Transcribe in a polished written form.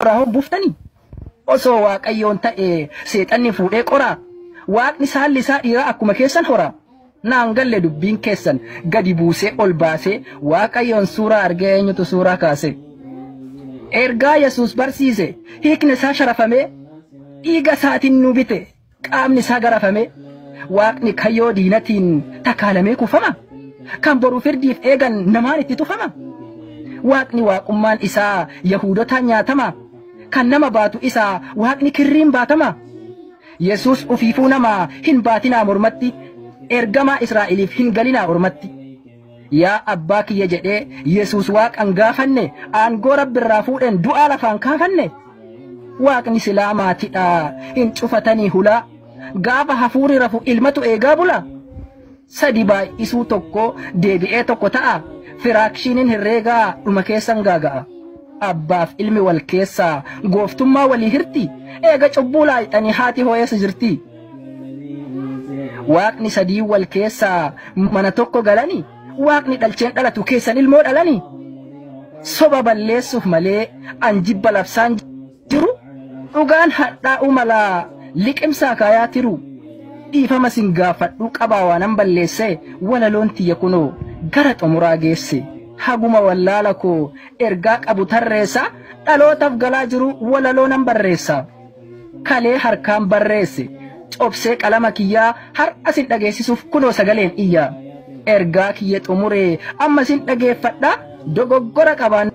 Irraa buuftanii osoo Waaqayyoon ta'e seexanni fuudhee qoraa, Waaqni saalli isaa dhiiraa akkuma keessan horaa. Naan galle dubbiin keessan gadi buusee ol baasee, Waaqayyoon suuraa argee eenyutu suuraa kaase? Ergaa Yesuus barsiise hiikni isaa sharafamee, dhiiga isaatiin nu bite, qaamni isaa garafame. Waaqni kayyoo diinatiin takaalamee kufama, kan boru firdiif eegan namaan itti tufama. Waaqni waaqummaan isaa Yahudotaan nyaatama, kan nama baatu isaa Waaqni kirriin baatama. Yesuus ufiifuu nama hin baatinaa mormatti, ergamaa Israa'eliif hin galinaa ormatti. Yaa abbaa kiyya jedhee Yesuus Waaqan gaafanne, aangoo Rabbirraa fuudheen du'aa lafaan kaafanne. Waaqni silaa maatidha hin cufatanii hulaa, gaafa hafuuri rafu ilmatu eegaa bula. Sadi baay'isuu tokko deebi'ee tokko ta'a, firaakshiiniin herreegaa dhuma keessan gaaga'a. Abbaaf ilmi wal keessaa gooftummaa walii hirti, eega cubbuu laayixanii haati hoo'eessa jirti. Waaqni sadii wal keessaa mana tokko galani, Waaqni dhalcheen dhalatu keessan ilmoo dhalani. Soba balleessuuf malee an jibba labsaan jiru, dhugaan hadhaa'uu malaa liqimsaa kaayaa tiru. Dhiifama sin gaafadhuu qabaa waanan balleesse, walaloon tiyya kunoo gara xumuraa geesse. Haguma wallaala koo ergaa qabu tarreessa, dhalootaaf galaa jiru walaloo nan barreessa. Kalee harkaan barreesse cobsee qalama kiyyaa, har'a sin dhageessisuuf kunoo sagaleen iyya. Ergaa kiyya xumuree amma sin dhageeffadha, dogoggora qabaan